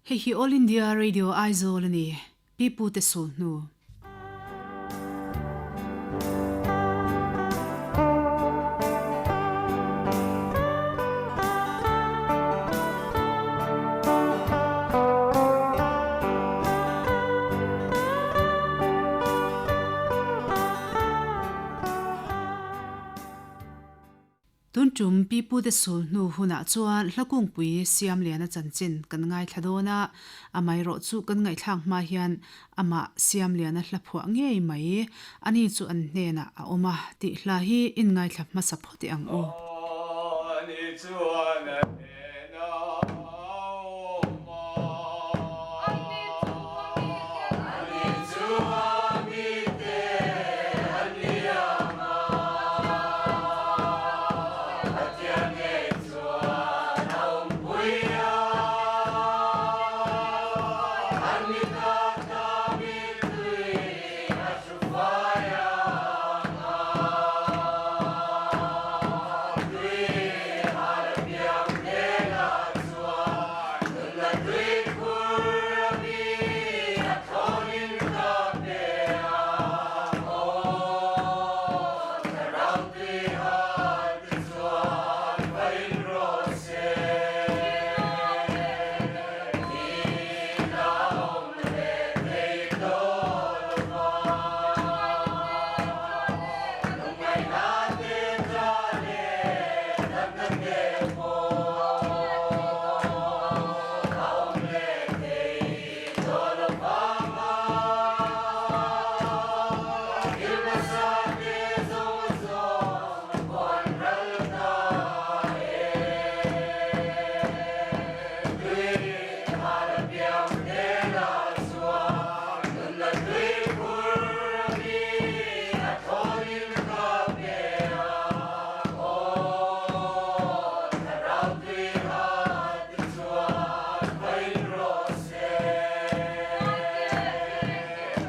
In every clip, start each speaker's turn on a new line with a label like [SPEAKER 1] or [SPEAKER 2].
[SPEAKER 1] Hei hi All India Radio Aizawl a ni, Pi Pute Sulhnu. Tun tum Pi Pute sul hnu hunah chuan hla kungpui Siamliana chanchin kan ngaithla dawn a, amaherawh chu kan ngaihthlak hma hian amah Siamliana hla phuah ngei mai ani chu an hnenah a awm a tih hla hi in ngaithla hmasa phawt ang u.
[SPEAKER 2] Ani chuan a hnenah a awm a. Ani chu a mite a ni ang a. Pathian ngei chuan a awmpui a. An mita ta mittui a hru fai ang a. Tui hal a piang hnenah chuan nunna tui khur a mi a thawnin ka pe a. Aw, thlarau tui hal te chuan va in rawh se. Thihna awm leh thei tawh lo va. Lungngaihna te tla leh natna te pawh a awm leh thei tawh lo vang a. Thil hmasa te zawng zawng pawh an ral ta e. Tui hal a piang hnenah chuan nunna tui khur a mi a thawnin ka pe a. Aw, thlarau tui hal te chuan va in rawh se.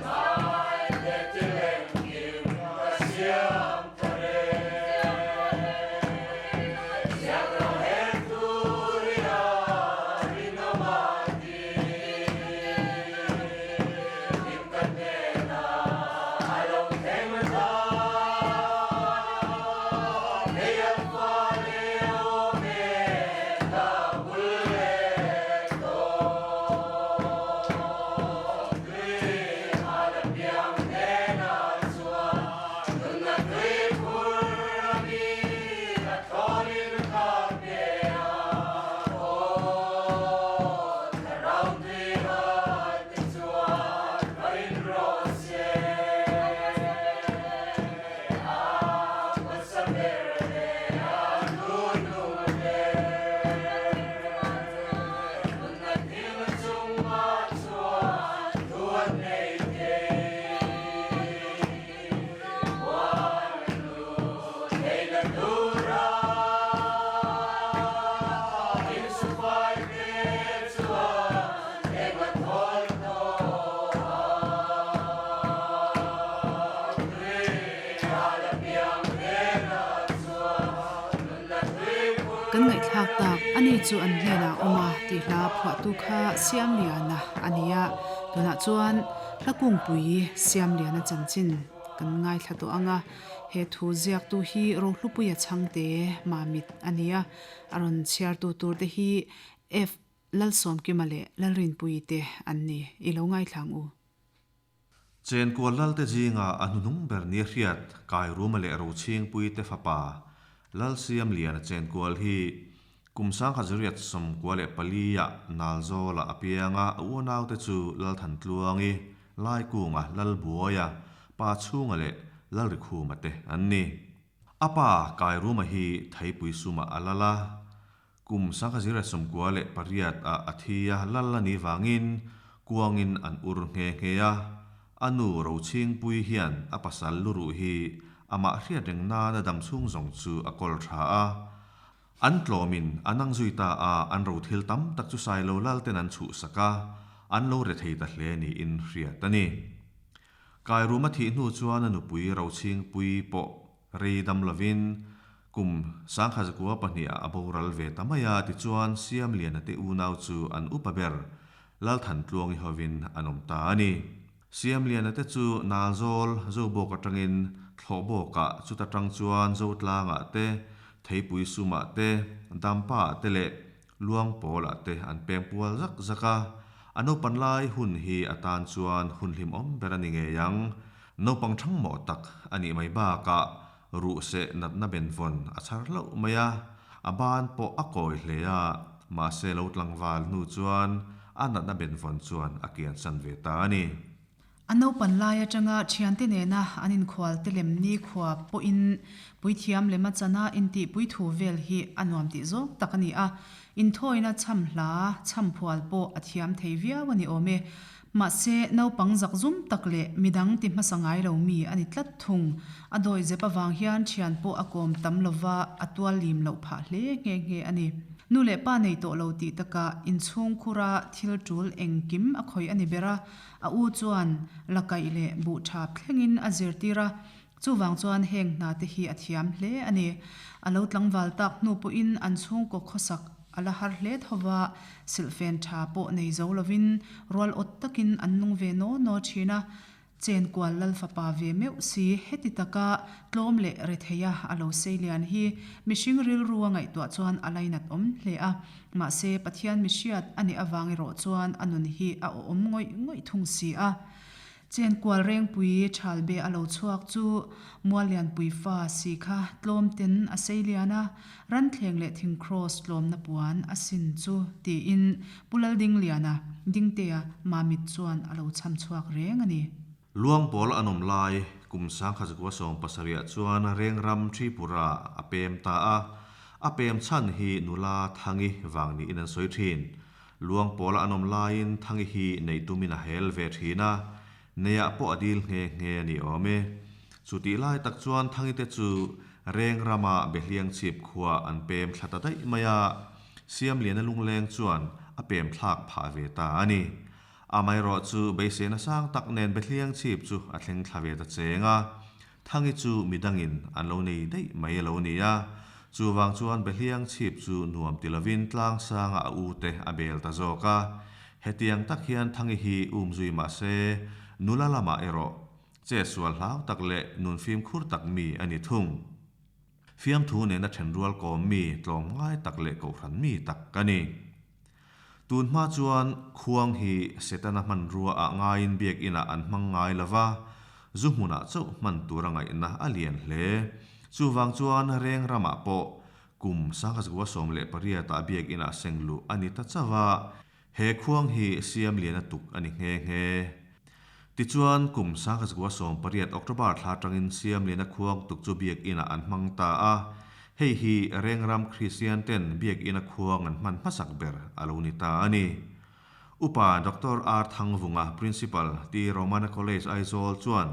[SPEAKER 2] Ngai te thil engkim ka siam thar e. Ziak lo her tur i a rinawm a ti. Hlim ka hnenah a lo thleng ta. Hei a fa leh awm e ka bul leh tawh. Tui hal a piang hnenah chuan nunna tui khur a mi a thawnin ka pe a. Aw, thlarau tui hal te chuan va in rawh se. A hmasa ber leh a hnunung ber. Nunna thil chungah chuan thu an nei thei. Huan lu theihna tura insufai te chuan eng a thawl tawh a. Tui hal a piang hnenah chuan nunna tui khur
[SPEAKER 1] Kan ngaihthlak tak ani chu an hnenah awm a tih hla phuahtu kha Siamliana a ni a, tunah chuan hla kungpui Siamliana chanchin kan ngaithla tawh ang a, he thu ziaktu hi Rohlupuia chhangte Mamit a ni a, a rawn chhiartu tur te hi F Lalsawmkima leh Lalrinpuii te an ni, i lo ngaithla ang u.
[SPEAKER 3] Chenkual Lalte zinga a hnuhnung ber nia hriat Kairuma leh Rochhingpui te fapa Lalsiamliana Chenkual hi kum 1994 ah Nalzawla a piang a, a unaute chu Lalthantluangi, Laikunga, Lalbuaia, Pa Chhunga leh Lalrikhuma te an ni. A pa Kairuma hi Thaipui sumah a lal a, Kum 1998 ah a thi a, lal a nih vangin kuangin an ur nghe nghe a. A nu Rochhingpui hian a pasal luruh hi amah hriat reng nan a dam chhung zawng chu a kawl tha a. An tlawmin an ang zui ta a, an rothil tam tak chu Sailo lal ten an chhuhsak a, an lo rethei ta hle niin hriat a ni. Kairuma thih hnu chuan a nupui Rochhingpui pawh Rei dam lovin kum 1902 ah a boral ve ta mai a, tichuan Siamliana te unau chu an upa ber. Lalthantluangi hovin an awm ta a ni. Siamliana te chu Nalzawl, Zobawk atangin Thlawhbawkah, chuta tang chuan Zotlangah te, Theipui Sumah te, Dampaah te leh Luangpawlah te an peng pual zak zak a. A naupan lai hun hi a tan chuan hun hlimawm ber a ni ngei ang. Naupang thangmawh tak a nih mai bakah Ruhseh natna benvawn a chhar hlauh mai a, a ban pawh a kawi hle a, mahse lo tlangval hnu chuan a natna benvawn chuan a kiansan ve ta a ni.
[SPEAKER 1] A naupan lai atanga thiante nena an inkhual te lem nikhua pawhin puithiam lem a chan a, intihpui thu vel hi a nuam tih zawng tak a ni a, inthawina chham hla, chham phual pawh a thiam thei viau a ni awm e. Mahse, naupang zakzum tak leh midang ti hmasa ngai lo mi a ni tlat thung. A dawi zep avang hian thian pawh a kawm tam lova, a tual lim loh phah hle nghe nghe a ni. Nu leh pa nei tawh lo tih takah inchhungkhura thil tul engkim a khawih a ni ber a, a u chuan la kaih leh buh thap thlengin a zirtir a, chuvang chuan heng hna te hi a thiam hle a ni. A lo tlangval tak hnu pawhin an chhungkaw khawsak A la har hle tho va, silhfen tha pawh nei zo lovin rual awt takin an nung ve naw naw thin a. Chenkual lal fapa ve meuh si heti taka tlawm leh retheia a lo sei lian hi mihring rilru a ngaihtuah chuan a lainat awm hle a. Mahse, Pathian mihriat a nih avang erawh chuan a nun hi a awhawm ngawih ngawih thung si a. Chenkual Rengpui Thalbe a lo chhuak chu Muallianpui fa si kha tlawm ten a sei lian a, Ranthleng leh thing kraws tlawmna puan a sin chu tiin Pu Laldingliana, Dingtea, Mamit chuan a lo chham chhuak reng a ni.
[SPEAKER 3] Luangpawl an awm lai kum sangkhazakua sawmpasarihah chuan Rengram Tripura a pem ta a, a pem chhan hi nula Thangi vang niin an sawi thin. Luang pawla an awm laiin Thangi hi neih tumin a hel ve thin a, neiah pawh a dil nghe nghe a ni awm e. Chutih lai tak chuan Thangi te chu Reng rama Behliang chhip khua an pem thla ta daih mai a, Siamliana lungleng chuan a pem thlak phah ve ta a ni. Amaherawh chu beiseina sang tak nen Behliang chhip chu a thleng thla ve ta cheng a, Thangi chu midangin an lo nei daih mai a lo ni a, chuvang chuan Behliang chhip chu nuam ti lovin tlang sanga a u te a bel ta zawk a. Hetiang tak hian Thangi hi um zui mah se, nula lamah erawh che sual hlau tak leh nun fimkhur tak mi a ni thung. Fiamthu nena thenrual kawm mi tlawm ngai tak leh kohhran mi tak ka ni. Tun hma chuan khuang hi Setana hmanrua ah ngaiin biakinn ah an hmang ngai lo va, zu hmunah chauh hman tura ngaihna a lian hle. Chuvang chuan reng ramah pawh kum 1918 ah biakinn ah seng luh a ni ta chauh a, he khuang hi siam lian a tuk a ni nghe nghe. Tichuan kum 1918 October thla atangin siam lian a khuang tuk chu biakinn ah an hmang ta a, Hei hi Rengram Kristian ten biakinn a khuang an hman hmasak ber a lo ni ta a ni. Upa Doctor R Thangvunga, Principal, T Romana College Aizawl chuan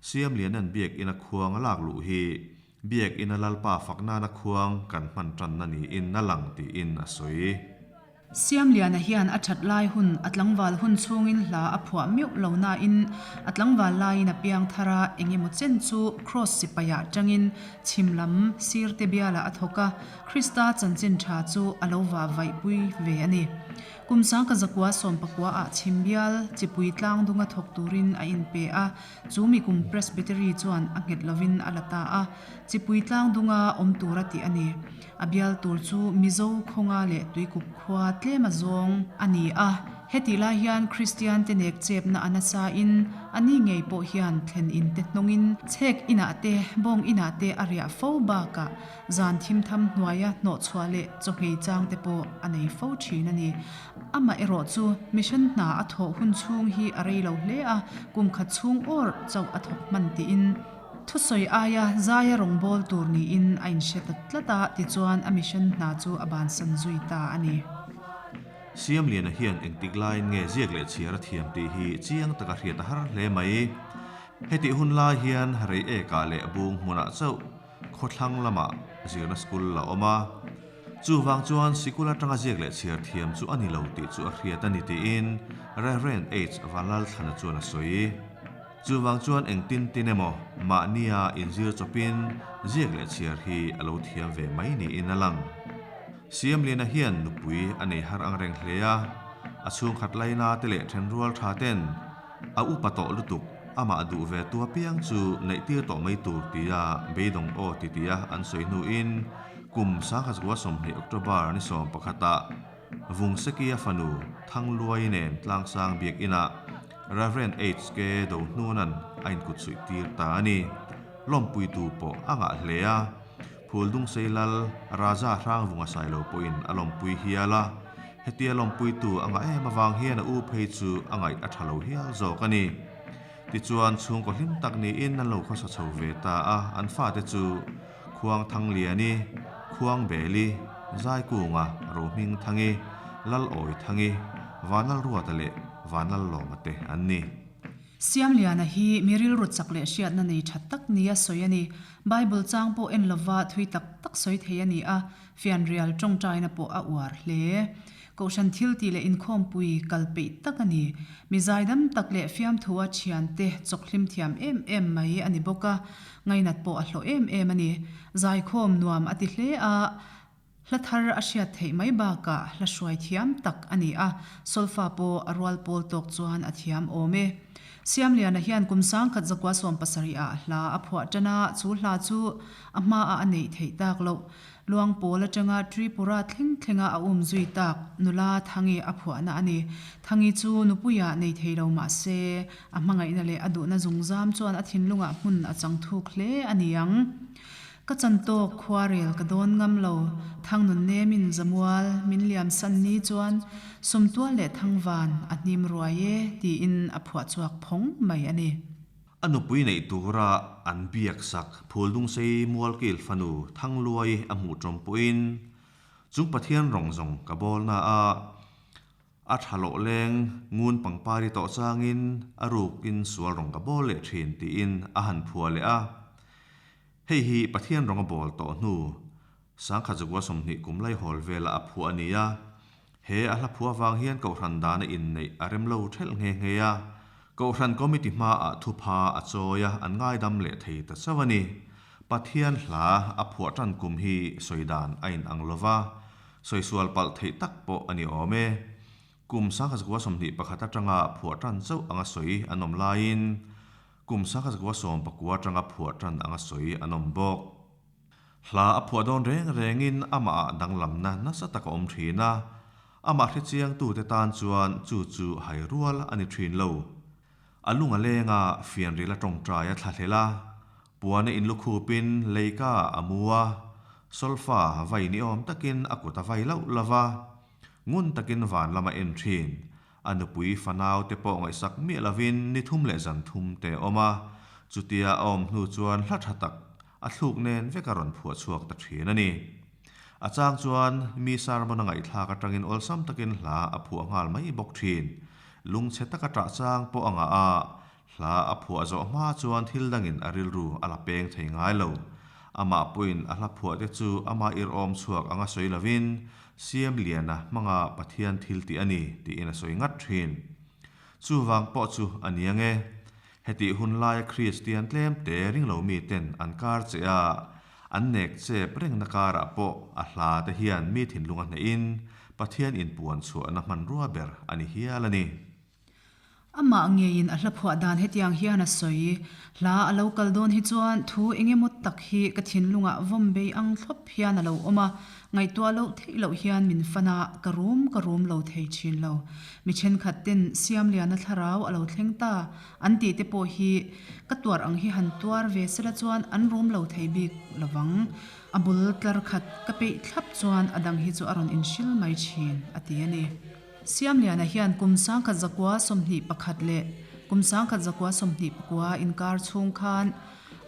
[SPEAKER 3] Siamliana'n biakinn a khuang a lak luh hi biakinn a Lalpa fak nana khuang kan hman tanna niin a lang tiin a sawi.
[SPEAKER 1] Siamliana hian a that lai hun, a tlangval hun chhungin hla a phuah meuh lo nain a tlangval laiin a piang thar a, eng emaw chen chu Kraws sipaiah tangin chhim lam sir te bialah a thawk a, Krista chanchin tha chu a lo vah vaihpui ve a ni. Kum sangka zakua sawmpakua ah chhim bial chipui tlang dunga thawk turin a inpe a, chu mi kum Presbytery chuan a nghet lovin a la ta a, chipui tlang dunga awm tura tih a ni. A bial tur chu Mizo khawnga leh Tuikup khua tlem a zawng a ni a, hetih lai hian Kristian te nek chepna a nasa in a ni ngei pawh hian thlen in te hnawngin chhek inah te bawng inah te a riah fo bakah zan thim tham hnuaia hnawhchhuah leh chawhngei chang te pawh a nei fo thin a ni. Amah erawh chu mission hna a thawh hun chhung hi a rei lo hle a, kum khat chhung awr chauh a thawk hman tiin, Thusawi aia zaia rawngbâwl tûr niin a inhre ta tlat a, tichuan a mission hna chu a bansan zui ta a ni.
[SPEAKER 3] Siamliana hian engtik laiin nge ziak leh chhiar a thiam tih hi chiang taka hriat a har hle mai. Hetih hun lai hian rei ekah leh bung hmunah chauh khawthlang lamah zirna school a awm a. Chuvang chuan sikul atanga ziak leh chhiar thiam chu a ni lo tih chu a hriat a ni tiin Rev. H. Vanlalthlana chuan a sawi. Chuvang chuan engtin tin emaw mahnia inzir chawpin ziak leh chhiar hi a lo thiam ve mai niin a lang. Siamliana hian nupui a nei har ang reng hle a, A chhungkhat laina te leh thenrual tha ten a upa tawh lutuk amah duh ve tu apiang chu neih tir tawh mai tur tia beidawng aw ti tia an sawi hnuin kum 1920 October ni 11 ah Vungsekia fanu Thangluai nen Tlangsang Biakinah Rev. HK Dohnuna'n a inkutsuih tir ta a ni. Lawmpuitu pawh a ngah hle a, Phuldungsei lal Raja Hrangvunga Sailo pawhin a lawmpui hial a, hetia lawmpuitu a ngah em avang hian a u phei chu a ngaih a tha lo hial zawk a ni. Tichuan chhungkaw hlim tak niin an lo khawsa chho ve ta a, an fate chu Khuang Thangliani, Khuang Beli, Zaikunga, Rohming Thangi, Lalawi Thangi, Vanlalruata leh Vanlallawma te an ni.
[SPEAKER 1] Siamliana hi mi rilru chak leh hriatna nei tha tak nia sawi a ni. Bible chang pawh en lova thui tak tak sawi thei a ni a, fianrial tawngtaina pawh a uar hle. Kohhran thil tih leh inkhawmpui kal peih tak a ni. Mi zaidam tak leh fiamthua thiante chawkhlim thiam em em mai a ni bawk a, ngainat pawh a hlawh em em a ni. Zaikhawm nuam a ti hle a, Hla thar a hriat theih mai bakah hla hruai thiam tak a ni a, solfa pawh a rual pawl tawk chuan a thiam awm e. Siamliana hian kum 1970 ah hla a phuah tan a, chu hla chu a hmaah a neih theih tak loh. Luang pawl atanga Tripura thleng thlenga a um zui tak nula Thangi a phuahna a ni. Thangi chu nupuiah nei thei lo mah se, a hmangaihna leh a duhna zungzam chuan a thinlungah hmun a chang thuk hle a ni ang. Ka chan tawk khuarel ka dawn ngam lo, Thangnun nemin Zamual min liam san ni chuan Sumtual leh Thangvan a hnim ruai e tiin a phuah chhuak phawng mai a ni.
[SPEAKER 3] A nupui neih tura an biak sak Phuldungsei Mualkil fanu Thangluai a hmuh tawm pawhin chung Pathian rawng zawng ka bawl na a, A tha loh leng ngun pangpari tawh changin a rukin sual rawng ka bawl leh thin tiin a han phuah leh a. Hei hi Pathian rawng a bawl tawh hnu 1920 kum laihawl vela a phuah a ni a. He a hla phuah vang hian Kohhran dana inneih a rem lo thelh nghe nghe a. Kohhran Committee hmaah thupha a chawi a, an ngaidam leh thei ta chauh a ni. Pathian hla a phuah tan kum hi sawi dan a inang lova, Sawi sual palh theih tak pawh a ni awm e. Kum 1921 atanga phuah tan chauh anga sawi an awm laiin kum 1919 atanga phuah tan anga sawi an awm bawk. Hla a phuah dawn reng rengin amahah danglamna nasa tak a awm thin a, amah hrechiangtute tan chuan chu chu hai rual a ni thin lo. A lung a leng a, fianril a tawngtai a thlahlel a, puan a inlukhupin leika a mu a, solfa vai ni awm takin a kut a vai lauh lo va, ngun takin van lam a en thin. A nupui fanau te pawh ngaihsak miah lovin ni thum leh zan thum te a awm a, chutia a awm hnu chuan hla tha tak a thluk nen vek a rawn phuah chhuak ta thin a ni. A chang chuan mi sermon a ngaihthlak atangin awlsam takin hla a phuah nghal mai bawk thin. Lungchhe taka ṭah chang pawh a ngah a, hla a phuah zawh hma chuan thil dangin a rilru a la peng thei ngai lo. Amah pawhin a hla phuah te chu amah irhawm chhuak anga sawi lovin, Siamliana hmanga Pathian thil tih a ni tiin a sawi ngat thin. Chuvang pawh chu a ni ange. Hetih hun laia Kristian tlem te ringlo miten an kar che a, an nek chep rengna karah pawh a hla te hian mi thinlung a hnehin Pathian inpuan chhuahna hmanrua ber a ni hial a ni.
[SPEAKER 1] Amah ngeiin a hla phuah dan hetiang hian a sawi, Hla a lo kal dawn hi chuan thu eng emaw tak hi ka thinlungah vawm bei ang thlawp hian a lo awm a, Ngaihtuah loh theih loh hian min fan a, ka rum ka rum lo thei thin lo. Mi thenkhat ten Siamliana thlarau a lo thleng ta an tih te pawh hi ka tuar ang hi han tuar ve sela chuan an rum lo thei bik lovang. A bul tlar khat ka peih thlap chuan a dang hi chu a rawn inhril mai thin, a ti a ni. Siamliana hian kum 1921 leh kum 1929 inkar chhung khan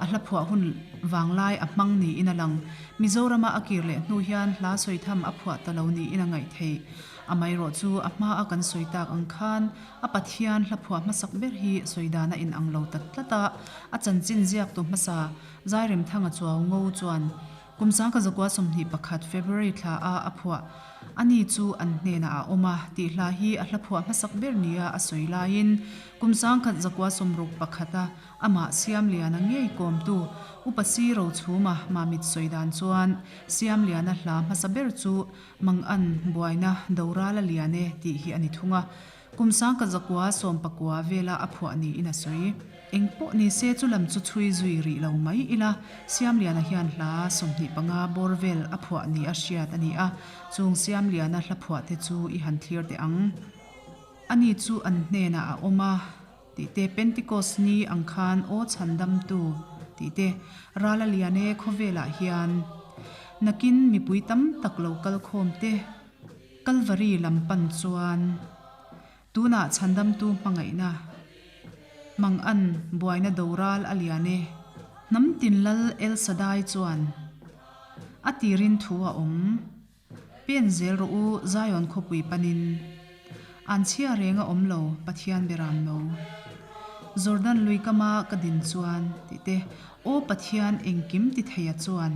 [SPEAKER 1] A hla phuah hun vanglai a hmang niin a lang. Mizorama a kir leh hnu hian hla sawi tham a phuah ta lo niin a ngaih theih. Amaherawh chu a hmaa kan sawi tak ang khan a Pathian hla phuah hmasak ber hi sawi dan a inang lo ta tlat a, a chanchin ziaktu hmasa Zairemthanga Chuau Ngo chuan. Kum 1921 February thla a a phuah Ani chu an hnenah a awm a tih hla hi a hla phuah hmasak ber nia a sawi laiin kum 1961 a amah Siamliana ngei kawmtu Upa Si Rochhuma Mamit sawi dan chuan Siamliana hla hmasa ber chu Mangan buaina Doral a lian e tih hi a ni thung a. Kum 1990 vela a phuah niin a sawi. Eng pawh ni se chu lam chu chhui zui rih lo mai ila, Siamliana hian hla 25 bawr vel a phuah ni a hriat a ni a, chung Siamliana hla phuah te chu i han thlir teh ang. Ani chu an hnenah a awm a tih te, Pentecost ni ang khan aw chhandamtu tih te, Ral a lian e khawvelah hian nakin mipui tam tak lo kal khawm te, Kalvari lam pan chuan tunah chhandamtu hmangaihna Mangan buaina doral a lian e. Hnam tin lal El Shaddai chuan a tirin thu a awm. Pen zel rawh u Zion khawpui panin. An chhia reng a awm lo Pathian beram no. Jordan lui kama ka din chuan tih te Aw Pathian engkim ti theia chuan.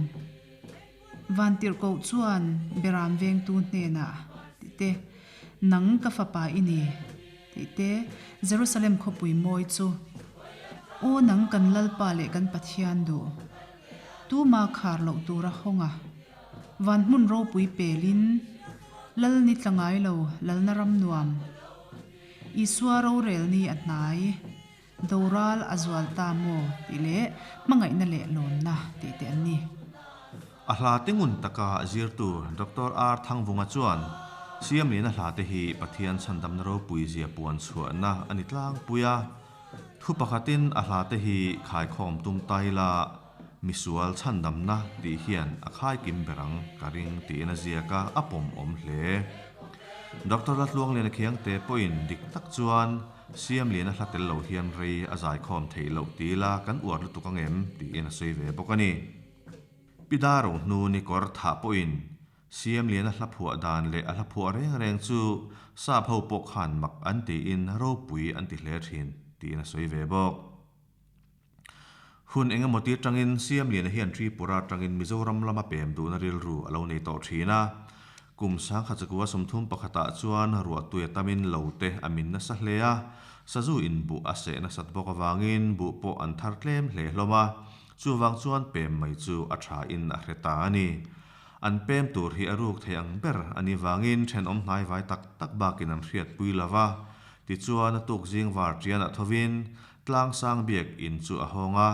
[SPEAKER 1] Vantirhkoh chuan Beram vengtu hnenah, tih te, Nang ka fapa i ni, tih te, Jerusalem khawpui mawi chu, Aw nang kan Lalpa leh kan Pathian duh, tuma khar loh tura hawng a, van hmun ropui pelin, Lal ni tla ngai lo, Lalna ram nuam, Isua rorel ni a hnai. Doral a zual ta maw tih leh hmangaihna leh lawmna tih te an ni.
[SPEAKER 3] A hla te ngun taka zirtu Doctor R. Thangvunga chuan, Siamliana hla te hi Pathian chhandamna ropui zia puan chhuahna a ni tlangpui a. Thu pakhatin a hla te hi khaikhawm tum ta ila misual chhandamna tih hian a khaikim ber ang ka ring tiin a ziak a, a pawmawm hle. Doctor Latluangliana Khiangte pawhin dik tak chuan Siamliana hla tel lo hian rei a zaikhawm theih loh ti ila kan uar lutuk ang em? tiin a sawi ve bawk a ni. Pi Daro hnu ni kawr thah pawhin Siamliana hla phuah dan leh a hla phuah reng reng chu sap ho pawh khan mak an tiin ropui an ti hle thin tiin a sawi ve bawk. Hun eng emaw ti atangin Siamliana hian Tripura atangin Mizoram lama pem duhna rilru a lo nei tawh thin a. Kum 1931 pakhatah chuan ruahtui a tamin lo te a min nasa hle a, sazu in buh a seh nasat bawk avangin buh pawh an thar tlem hle hlawm a, chuvang chuan pem mai chu a tha in a hre ta a ni. An pem tur hi a ruk thei ang ber a nih vangin thenawm hnaivai tak tak bakin an hriatpui lo va, tichuan a tuk zing var tianah thovin Tlangsang biak in chu a hawng a,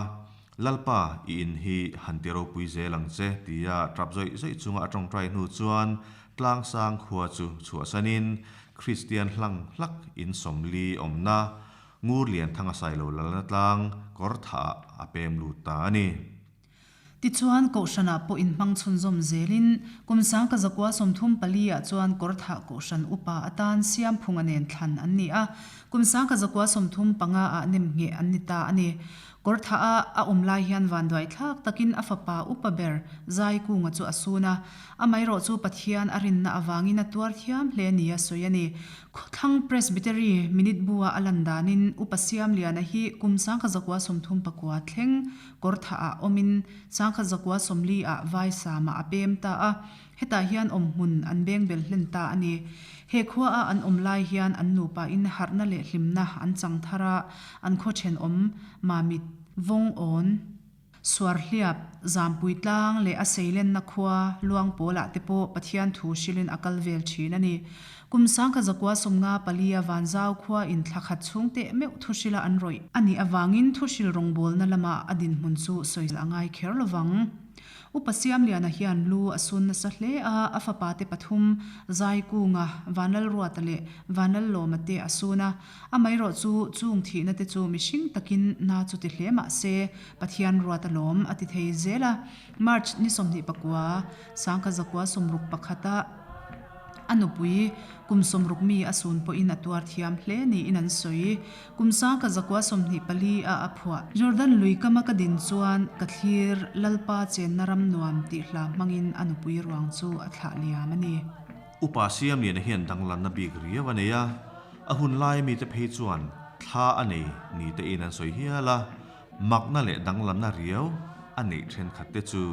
[SPEAKER 3] Lalpa, i in hi han ti ropui zel ang che, tia tap zawih zawih chunga a tawngtai hnu chuan Tlangsang khua chu chhuahsanin Kristian hlang hlak in 40 awmna Ngurlianthanga Sailo lalna tlang kawr thah ah a pem lut ta a ni.
[SPEAKER 1] Tichuan, Kohhranah pawh inhmang chhunzawm zelin, kum 1934 ah chuan Kawrthah Kohhran upa atan Siamphunga nen thlan an ni a, kum 1935 ah nemngheh an ni ta a ni. Kawrthah a a awm lai hian vanduai thlak takin a fapa upa ber Zaikunga chu a sun a, amaherawh chu Pathian a rinna avangin a tuar thiam hle nia sawi a ni. Khawthlang Presbytery minute bu-a a lan danin Upa Siamliana hi kum 1939 thleng Kawrthah ah awmin 1940 ah Vaisam ah a pem ta a, hetah hian awmhmun an beng bel hlen ta a ni. He khua a an awm lai hian an nupa in harhna leh hlimna an chang thar a, an khaw thenawm Mamit, Vawngawn, Suarhliap, Zampui tlang leh a seilenna khua Luangpawl ah te pawh Pathian thu hrilhin a kal vel thin a ni. Kum 1954 a Vanzau khua in thla khat chhung teh meuh thuhrila an rawih a nih avangin thuhril rawngbawlna lama a dinhmun chu sawi a ngai kher lovang. Upa Siamliana hian lu a sun nasa hle a, a fapa te pathum, Zaikunga, Vanlalruata leh Vanlallawma te a sun a. Amaherawh chu chung thihna te chu mihring takin na chu ti hle mah se Pathian ruat alawm a ti thei zel a. March ni 29, 1961 ah, A nupui, kum 60 mi a sun pawhin a tuar thiam hle niin an sawi. Kum 1924 a a phuah. Jordan lui kama ka din chuan ka thlir Lalpa chenna ram nuam tih hla hmangin a nupui ruang chu a thlah liam a ni.
[SPEAKER 3] Upa Siamliana hian danglanna bik riau a nei a, a hun lai mite phei chuan thla a nei ni tein an sawi hial a, makna leh danglanna riau a neih thenkhat te chu.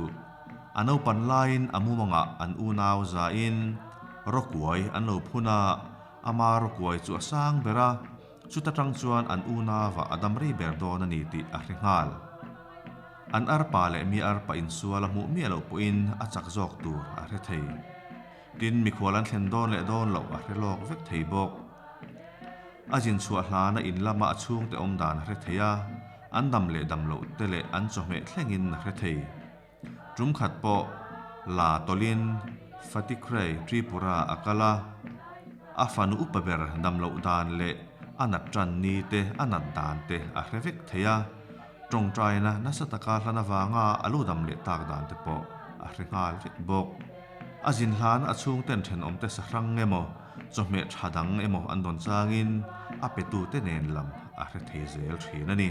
[SPEAKER 3] A naupan laiin a mumangah an unau zain rawkuai an lo phun a, ama rawkuai chu a sang ber a, chuta tang chuan an unauah a dam rei ber dawn a ni tih a hre nghal. An arpa leh mi arpa insual a hmuh miah loh pawhin a chak zawk tur a hre thei. Tin, mikhual an thlen dawn leh dawn loh a hre lawk vek thei bawk. A zin chhuah hlana in lama a chhungte awm dan a hre thei a, an dam leh dam loh te leh an chawhmeh thlengin a hre thei. Tum khat pawh la tawlhin Fatikhrei Tripura a kal a, a fanu upa ber dam loh dan leh a nat tan ni te a nat dan te a hre vek thei a, tawngtaina nasa taka hlan avanga a lu dam leh tak dan te pawh a hre nghal vek bawk. A zin hlan a chhungten thenawmte sahrang emaw, chawhmeh tha dang emaw an dawn changin a petute nen lam a hre thei zel thin a ni.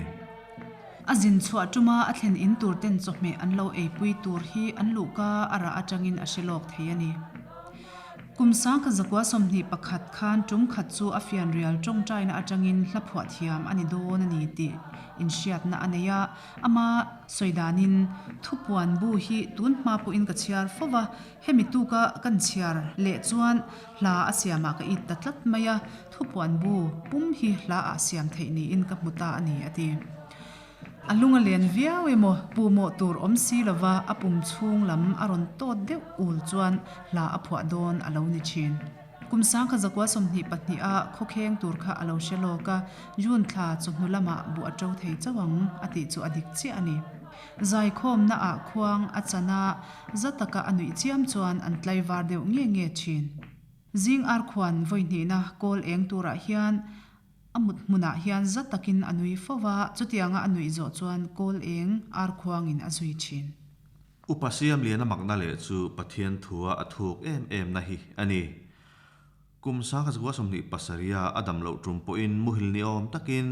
[SPEAKER 1] A zin chhuah tuma a thlen in tur ten chawhmeh an lo eipui tur hi an luhka a rah atangin a hre lawk thei a ni. Kum sangkhat zakua 21 khan tum khat chu a fianrial tawngtaina atangin hla phuah thiam a ni dawn a ni tih inhriatna a nei a, Ama sawi danin thupuan bu hi tun hma pawhin ka chhiar fo va, hemi tuka kan chhiar leh chuan hla a siamah ka it ta tlat mai a, thupuan bu pum hi hla ah siam theih niin ka hmu ta a ni, a ti. A lung a len viau emaw puhmawh tur awm si lova a pum chhung lam a rawn tawt deuh ul chuan hla a phuah dawn a lo ni thin. Kum 1922 a khawkheng tur kha a lo hre lawk a, June thla chawhnu lamah buh a ṭo thei chauh ang a tih chu a dik chiah a ni. Zaikhawmna ah khuang a chan a, za taka a nuih chiam chuan an tlaivar deuh nge nge thin. Zing arkhuan vawi hnihna kawl eng turah hian a mut hmunah hian za takin a nui fo va, chutianga a nuih zawh chuan kawl eng arkhuangin a zui thin.
[SPEAKER 3] Upa Siamliana makna leh chu Pathian thua a thuk em em na hi a ni. Kum 1927 a a dam loh tum pawhin muhil ni awm takin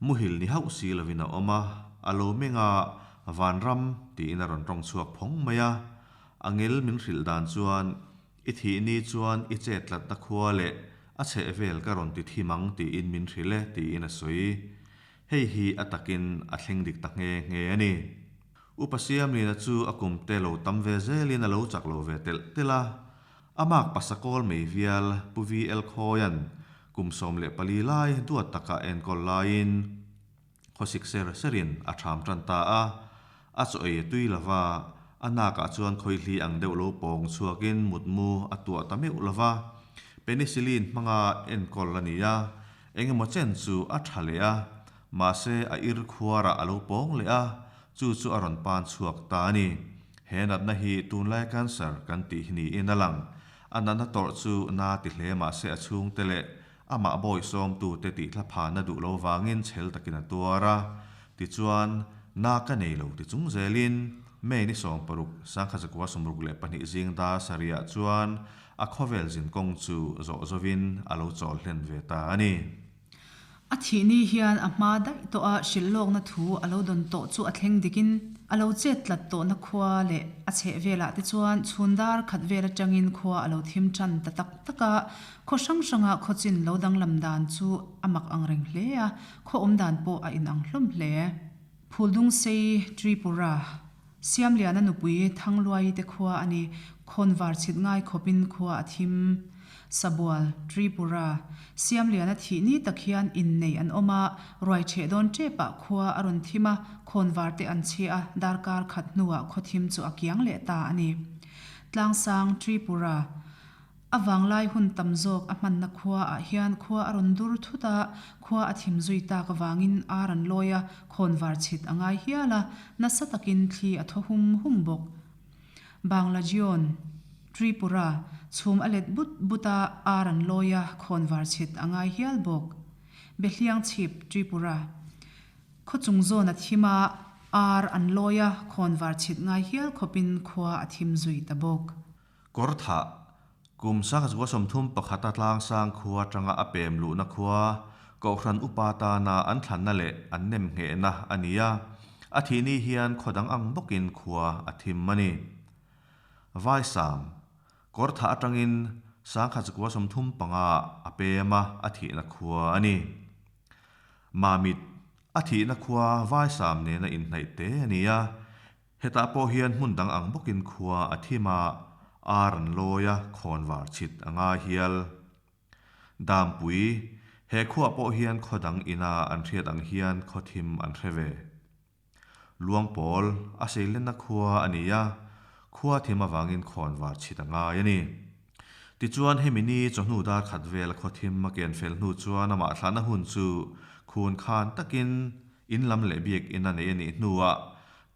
[SPEAKER 3] muhil ni hauh si lovin a awm a, a lo meng a, Vanram tiin a rawn tawng chhuak phawng mai a. A ngel min hrilh dan chuan I thih ni chuan i chet tlatna khua leh a chheh vel ka rawn ti thim ang tiin min hrilh e tiin a sawi. Hei hi a takin a thleng dik ta nghe nghe a ni. Upa Siamlina chu a kum te lo tam ve zelin a lo chak lo ve telh telh a. A mak pasakawl mei vial Pu VL Khawia'n kum 14 lai duat taka enkawl laiin khawsik ser serin a ṭham ṭan ta a. A chaw ei a tui lo va, a nakah chuan khawihli ang deuh lo pawng chhuakin mutmu a tuah ta meuh lo va. Penicillin hmanga enkawl a ni a, engemaw chen chu a ṭha leh a, Mahse, a ir khuarah a lo pawng leh a, chu chu a rawn pan chhuak ta a ni. He natna hi tunlai cancer kan tih hi niin a lang. A natna tawrh chu na ti hle mahse a chhungte leh amah bawisawmtute tih thla phahna duh lo vangin chhel takin a tuar a. Tichuan, na ka nei lo ti chung zelin May ni 60, 1962 zing dar sarihah chuan a khawvel zinkawng chu zawh zovin a lo chawl hlen ve ta a ni.
[SPEAKER 1] A thih ni hian a hma daih tawh a hrilh lawkna thu a lo dawn tawh chu a thleng dikin a lo chet tlat tawhna khua leh a chheh velah te chuan chhun dar khat vel atangin khua a lo thim tan ta tak tak a, khaw hrang hranga khaw chin lo danglam dan chu a mak ang reng hle a, khaw awm dan pawh a inang hlawm hle. Phuldungsei, Tripura. Siamliana nupui Thangluaii te khua a ni, khawnvar chhit ngai khawpin khua a thim. Sabual, Tripura, Siamliana thih ni tak hian innei an awm a, ruai chheh dawn tepah khua a rawn thim a, khawnvar te an chhe a, darkar khat hnuah khaw thim chu a kiang leh ta a ni. Tlangsang, Tripura, A vanglai hun tam zawk a hmanna khua ah hian khua a rawn dur thut a, khua a thim zui tak avangin ar an lawi a, khawnvar chhit a ngai hial a, nasa takin thli a thaw hum hum bawk. Banglajion, Tripura, chhum a let but but a, ar an lawi a, khawnvar chhit a ngai hial bawk. Behliangchhip, Tripura, Khaw chung zawn a thim a, ar an lawi a, khawnvar chhit ngai hial khawpin khua a thim zui ta bawk.
[SPEAKER 3] Kawr thah, Kum 1931 a tlangsang khua atanga a pem luhna khua, Kohhran upa tana an thlanna leh an nem nghehna a ni a, a thih ni hian khaw dang ang bawkin khua a thim a ni. Vaisam, Kawr thah atangin 1935 a pem a, a thihna khua a ni. Mamit, A thihna khua Vaisam nena inhnaih te a ni a. Hetah pawh hian hmun dang ang bawkin khua a thim a, ar an lawi a, khawnvar chhit a ngai hial. Dampui, he khuaah pawh hian khaw dang ina an hriat ang hian khaw thim an hre ve. Luangpawl, a seilenna khua a ni a, khua thim avangin khawnvar chhit a ngai a ni. Tichuan hemi ni chawhnu dar khat vel a khaw thim a ken fel hnu chuan amah thlahna hun chu khun khan takin in lam leh biakinn a nei a nih hnuah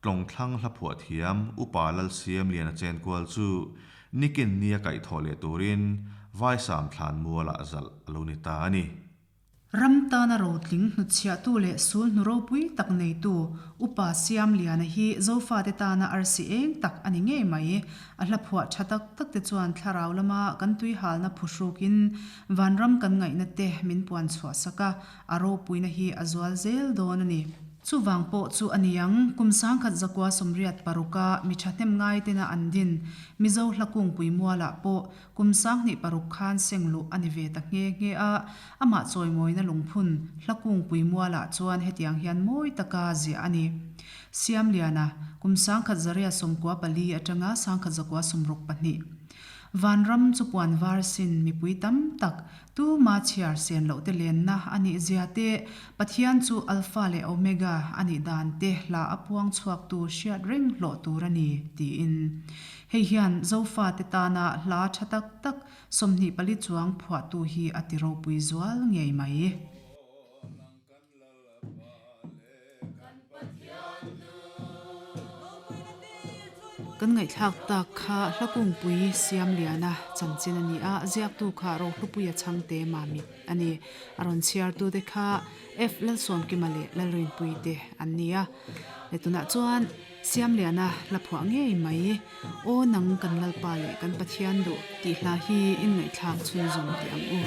[SPEAKER 3] Tlawngthlang hlaphuah thiam Upa Lalsiamliana chenkual chu nikin nia kaihthawh leh turin Vaisam thlan mualah zalh a lo ni ta a ni.
[SPEAKER 1] Ram tana rotling hnutchhiahtu leh sul hnu ropui tak neitu Upa Siamliana hi Zofate tana arsi eng tak a ni ngei mai. A hla phuah tha tak tak te chuan thlarau lama kan tuihalna phuhrukin vanram kan ngaihna te min puan chhuah sak a, a ropuina hi a zual zel dawn a ni. Chuvang pawh chu a niang, kum 1986 a mi thahnem ngai tena an din Mizo hla kungpui mualah pawh Kum 26 khan seng luh a ni ve ta nghe nghe a, amah chawimawina lungphun hla kungpui mualah chuan hetiang hian mawi taka ziah a ni. Siamliana, kum 1994 atanga 1962. Vanram chu puan var sin mipui tam tak tuma chhiar sen loh te lenna a nih zia te, Pathian chu Alpha leh Omega a nih dan te hla a puang chhuaktu hriat reng hlawh tur a ni, tiin. Hei hian Zofate tana hla tha tak tak 24 chuang phuahtu hi a ti ropui zual ngei mai. Kan ngaihthlak tak kha hla kungpui Siamliana chanchin a ni a, ziaktu kha Rohlupuia chhangte Mamit a ni. A rawn chhiartute kha F Lalsawmkima leh Lalrinpuite an ni a. Leh tunah chuan Siamliana hla phuah ngei mai, Aw nang kan Lalpa leh kan Pathian duh tih hla hi in ngaihthlak chhunzawm teh ang u.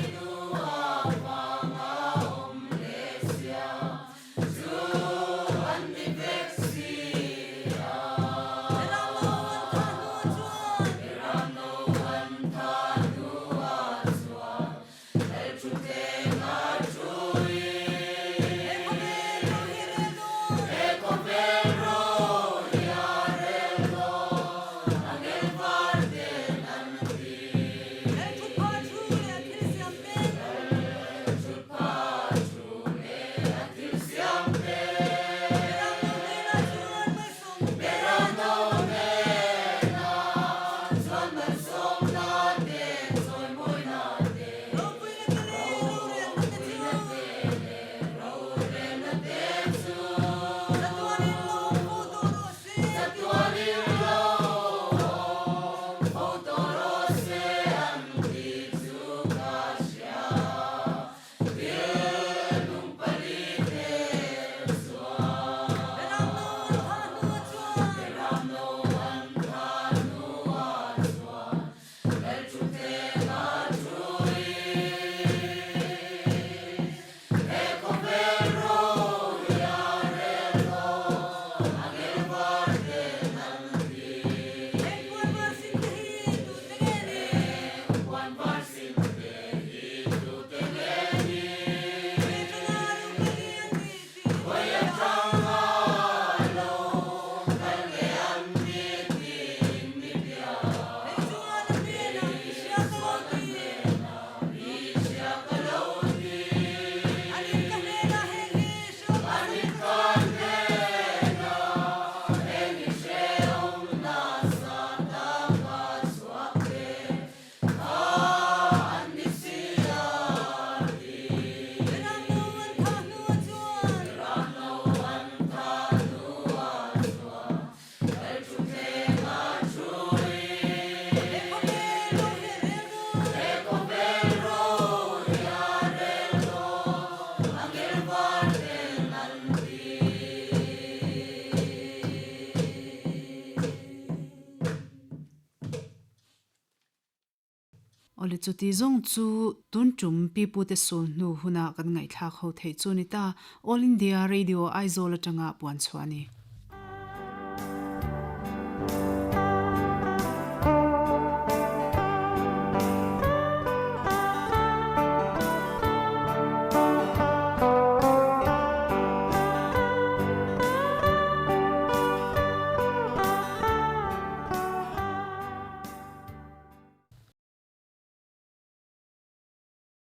[SPEAKER 1] Awle chuti zawng chu tun tum pipute sul hnu huna kan ngaihthlak ho theih chu ni ta, All India Radio Aizawl atanga puan chhuah a ni.